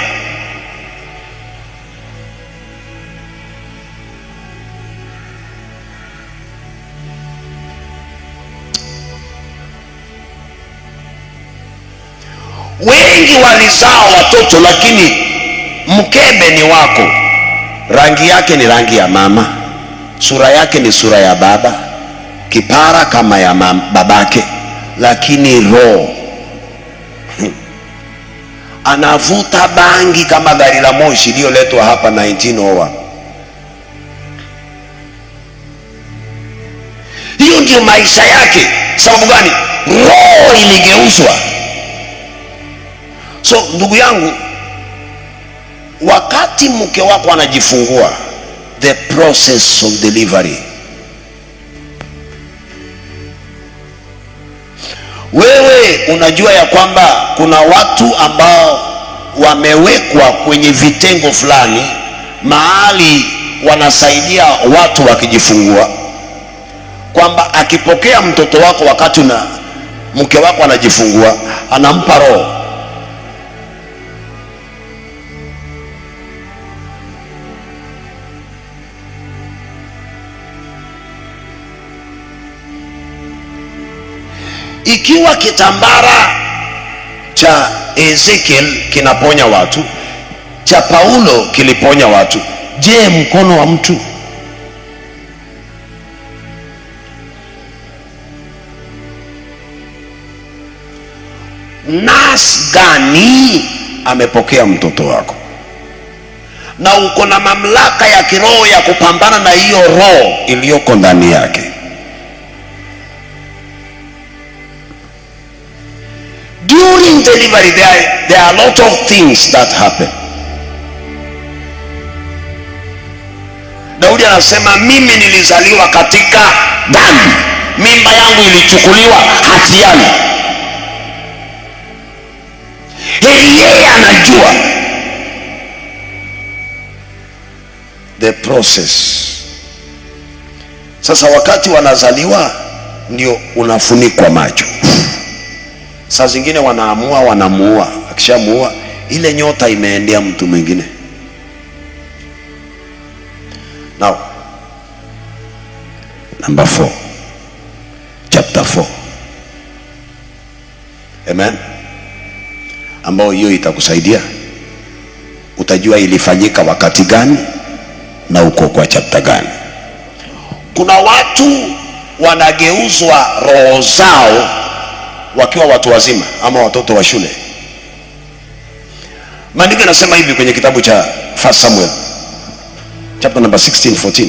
wengi walizaa watoto lakini mkebe ni wako, rangi yake ni rangi ya mama, sura yake ni sura ya baba, kipara kama ya babake, lakini roho anavuta bangi kama gari la moshi iliyoletwa hapa 1901. Hiyo ndio maisha yake. Sababu gani? Roho iligeuzwa. So ndugu yangu, wakati mke wako anajifungua, the process of delivery, Wewe unajua ya kwamba kuna watu ambao wamewekwa kwenye vitengo fulani mahali wanasaidia watu wakijifungua, kwamba akipokea mtoto wako wakati na mke wako anajifungua, anampa roho. Ikiwa kitambara cha Ezekiel kinaponya watu, cha Paulo kiliponya watu, je, mkono wa mtu? Nasi gani amepokea mtoto wako? Na uko na mamlaka ya kiroho ya kupambana na hiyo roho iliyoko ndani yake. During delivery there are a lot of things that happen. Daudi anasema mimi nilizaliwa katika dhambi, mimba yangu ilichukuliwa hatiani. Heri yeye anajua the process. Sasa wakati wanazaliwa ndio unafunikwa macho. Saa zingine wanaamua wanamuua, akishamuua ile nyota imeendea mtu mwingine. Now, number 4, chapter 4. Amen. Ambao hiyo itakusaidia, utajua ilifanyika wakati gani na uko kwa chapter gani. Kuna watu wanageuzwa roho zao wakiwa watu wazima ama watoto wa shule. Maandiko yanasema hivi kwenye kitabu cha 1 Samuel chapter number 16:14.